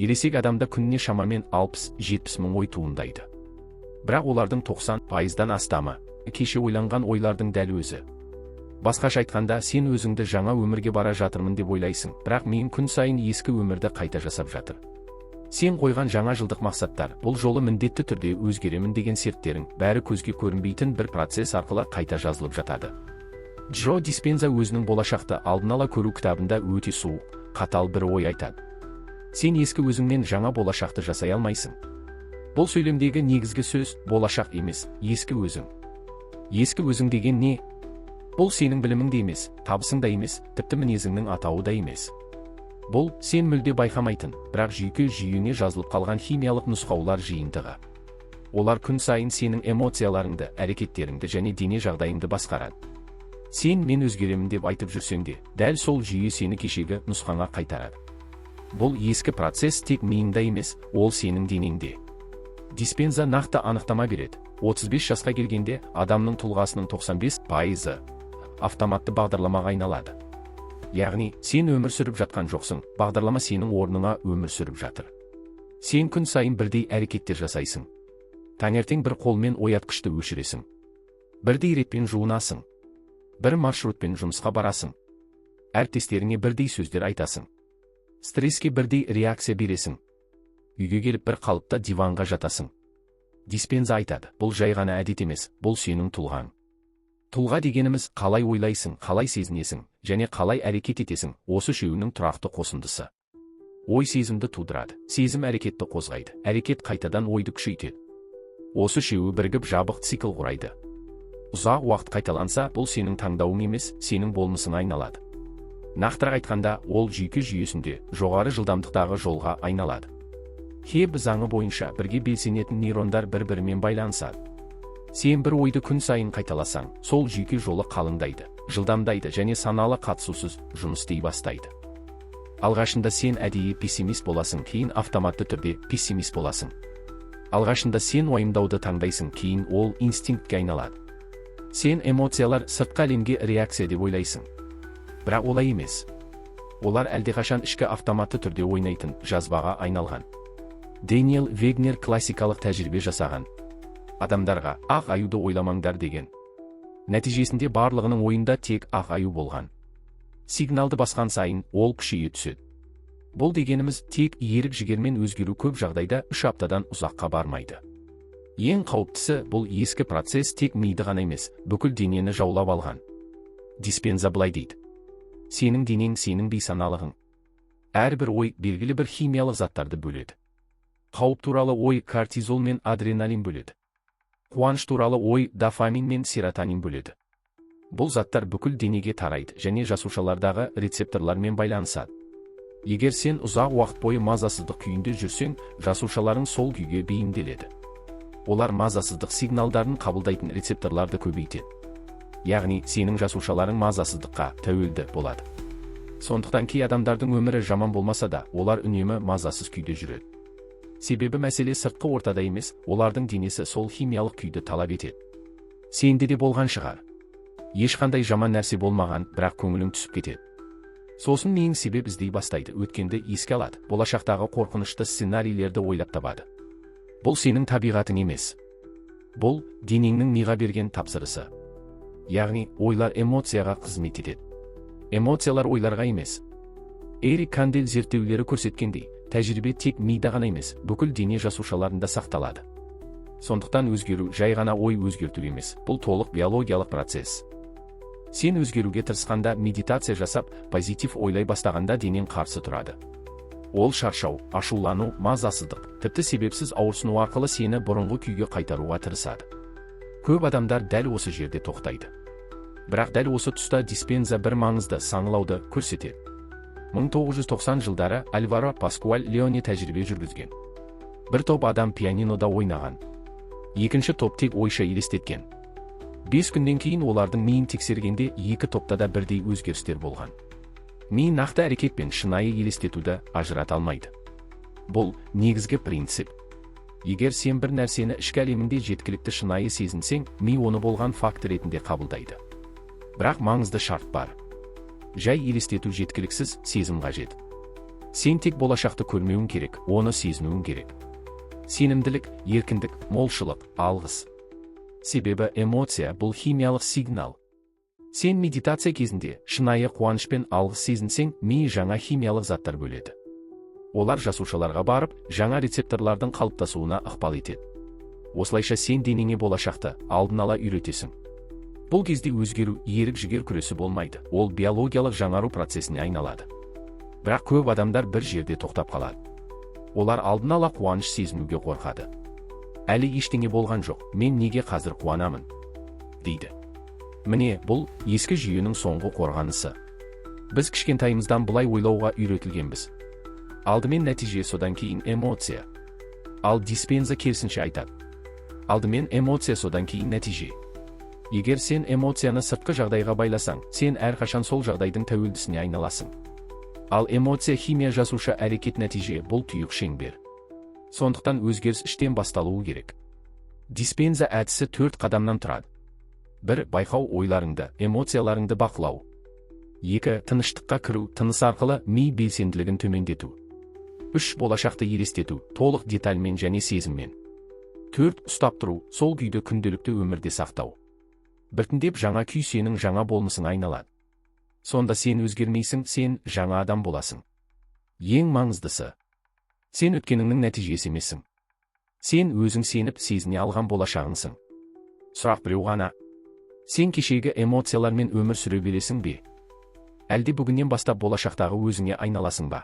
Ересек адамда күніне шамамен 60-70 мың ой туындайды. Бірақ олардың 90%-дан астамы кеше ойланған ойлардың дәл өзі. Басқаша айтқанда, сен өзіңді жаңа өмірге бара жатырмын деп ойлайсың, бірақ миың күн сайын ескі өмірді қайта жасап жатыр. Сен қойған жаңа жылдық мақсаттар, бұл жолы міндетті түрде өзгеремін деген серттерің, бәрі көзге көрінбейтін бір процесс арқылы қайта жазылып жатады. Джо Диспенза өзінің «Болашақты алдын ала көру» кітабында өте суық, қатал бір ой айтады: сен ескі өзіңмен жаңа болашақты жасай алмайсың. Бұл сөйлемдегі негізгі сөз болашақ емес, ескі өзің. Ескі өзің деген не? Бұл сенің білімің де емес, табысың да емес, тіпті мінезіңнің атауы да емес. Бұл сен мүлде байқамайтын, бірақ жүйке жүйеңе жазылып қалған химиялық нұсқаулар жиынтығы. Олар күн сайын сенің эмоцияларыңды, әрекеттеріңді және дене жағдайыңды басқарады. Сен «мен өзгеремін» деп айтып жүрсең де, дәл сол жүйе сені кешегі нұсқаңа қайтарады. Бұл ескі процесс тек миыңда емес, ол сенің денеңде. Диспенза нақты анықтама береді: 35 жасқа келгенде адамның тұлғасының 95%-ы автоматты бағдарламаға айналады. Яғни сен өмір сүріп жатқан жоқсың, бағдарлама сенің орныңа өмір сүріп жатыр. Сен күн сайын бірдей әрекеттер жасайсың. Таңертең бір қолмен оятқышты өшіресің, бірдей ретпен жуынасың, бір маршрутпен жұмысқа барасың, әріптестеріңе бірдей сөздер айтасың, стресске бірдей реакция бересің, үйге келіп бір қалыпта диванға жатасың. Диспенза айтады: бұл жай ғана әдет емес, бұл сенің тұлғаң. Тұлға дегеніміз қалай ойлайсың, қалай сезінесің және қалай әрекет етесің, осы үшеуінің тұрақты қосындысы. Ой сезімді тудырады, сезім әрекетті қозғайды, әрекет қайтадан ойды күшейтеді. Осы үшеуі бірігіп, жабық цикл құрайды. Ұзақ уақыт қайталанса, бұл сенің таңдауың емес, сенің болмысыңа айналады. Нақтырақ айтқанда, ол жүйке жүйесінде жоғары жылдамдықтағы жолға айналады. Хебб заңы бойынша, бірге белсенетін нейрондар бір-бірімен байланысады. Сен бір ойды күн сайын қайталасаң, сол жүйке жолы қалыңдайды, жылдамдайды және саналы қатысусыз жұмыс істей бастайды. Алғашында сен әдейі пессимист боласың, кейін автоматты түрде пессимист боласың. Алғашында сен уайымдауды таңдайсың, кейін ол инстинктке айналады. Сен эмоциялар сыртқы әлемге реакция деп ойлайсың, бірақ олай емес. Олар әлдеқашан ішкі автоматты түрде ойнайтын жазбаға айналған. Дэниел Вегнер классикалық тәжірибе жасаған: адамдарға «ақ аюды ойламаңдар» деген. Нәтижесінде барлығының ойында тек ақ аю болған. Сигналды басқан сайын ол күшейе түседі. Бұл дегеніміз, тек ерік жігермен өзгеру көп жағдайда 3 аптадан ұзаққа бармайды. Ең қауіптісі, бұл ескі процесс тек миды ғана емес, бүкіл денені жаулап алған. Диспенза былай дейді: сенің денең сенің бейсаналығың. Әрбір ой белгілі бір химиялық заттарды бөледі. Қауіп туралы ой кортизол мен адреналин бөледі, қуаныш туралы ой дофамин мен серотонин бөледі. Бұл заттар бүкіл денеге тарайды және жасушалардағы рецепторлармен байланысады. Егер сен ұзақ уақыт бойы мазасыздық күйінде жүрсең, жасушаларың сол күйге бейімделеді. Олар мазасыздық сигналдарын қабылдайтын рецепторларды көбейтеді. Яғни сенің жасушаларың мазасыздыққа тәуелді болады. Сондықтан кей адамдардың өмірі жаман болмаса да, олар үнемі мазасыз күйде жүреді. Себебі мәселе сыртқы ортада емес, олардың денесі сол химиялық күйді талап етеді. Сенде де болған шығар: ешқандай жаман нәрсе болмаған, бірақ көңілің түсіп кетеді. Сосын миың себеп іздей бастайды, өткенді еске алады, болашақтағы қорқынышты сценарийлерді ойлап табады. Бұл сенің табиғатың емес, бұл денеңнің миға берген тапсырысы. Яғни ойлар эмоцияға қызмет етеді, эмоциялар ойларға емес. Эрик Кандель зерттеулері көрсеткендей, тәжірибе тек мида ғана емес, бүкіл дене жасушаларында сақталады. Сондықтан өзгеру жай ғана ой өзгерту емес, бұл толық биологиялық процесс. Сен өзгеруге тырысқанда, медитация жасап, позитив ойлай бастағанда, денең қарсы тұрады. Ол шаршау, ашулану, мазасыздық, тіпті себепсіз ауырсыну арқылы сені бұрынғы күйге қайтаруға тырысады. Көп адамдар дәл осы жерде тоқтайды. Бірақ дәл осы тұста Диспенза бір маңызды саңылауды көрсетеді. 1990 жылдары Альваро Паскуаль Леоне тәжірибе жүргізген. Бір топ адам пианинода ойнаған, екінші топ тек ойша елестеткен. 5 күннен кейін олардың миын тексергенде, екі топта да бірдей өзгерістер болған. Ми нақты әрекет пен шынайы елестетуді ажырата алмайды. Бұл негізгі принцип: егер сен бір нәрсені ішкі әлеміңде жеткілікті шынайы сезінсең, ми оны болған факт ретінде қабылдайды. Бірақ маңызды шарт бар: жай елестету жеткіліксіз, сезім қажет. Сен тек болашақты көрмеуің керек, оны сезінуің керек. Сенімділік, еркіндік, молшылық, алғыс. Себебі эмоция – бұл химиялық сигнал. Сен медитация кезінде шынайы қуаныш пен алғыс сезінсең, ми жаңа химиялық заттар бөледі. Олар жасушаларға барып, жаңа рецепторлардың қалыптасуына ықпал етеді. Осылайша сен денеңе болашақты алдын ала үйретесің. Бұл кезде өзгеру ерік-жігер күресі болмайды, ол биологиялық жаңару процесіне айналады. Бірақ көп адамдар бір жерде тоқтап қалады. Олар алдын ала қуаныш сезінуге қорқады. «Әлі ештеңе болған жоқ, мен неге қазір қуанамын?» – дейді. Міне, бұл ескі жүйенің соңғы қорғанысы. Біз кішкентайымыздан бұлай ойлауға үйретілгенбіз: алдымен нәтиже, содан кейін эмоция. Ал Диспенза керісінше айтады: алдымен эмоция, содан кейін нәтиже. Егер сен эмоцияны сыртқы жағдайға байласаң, сен әрқашан сол жағдайдың тәуелдісіне айналасың. Ал эмоция – химия, жасуша, әрекет, нәтиже – бұл тұйық шеңбер. Сондықтан өзгеріс іштен басталуы керек. Диспенза әдісі төрт қадамнан тұрады. Бір – байқау, ойларыңды, эмоцияларыңды бақылау. Екі – тыныштыққа кіру, тыныс арқылы ми белсенділігін төмендету. Үш – болашақты елестету, толық детальмен және сезіммен. Төрт – ұстап тұру, сол күйді күнделікті өмірде сақтау. Біртіндеп жаңа күй сенің жаңа болмысыңа айналады. Сонда сен өзгермейсің, сен жаңа адам боласың. Ең маңыздысы: сен өткеніңнің нәтижесі емессің, сен өзің сеніп, сезіне алған болашағыңсың. Сұрақ біреу ғана: сен кешегі эмоциялармен өмір сүре бересің бе, әлде бүгіннен бастап болашақтағы өзіңе айналасың ба?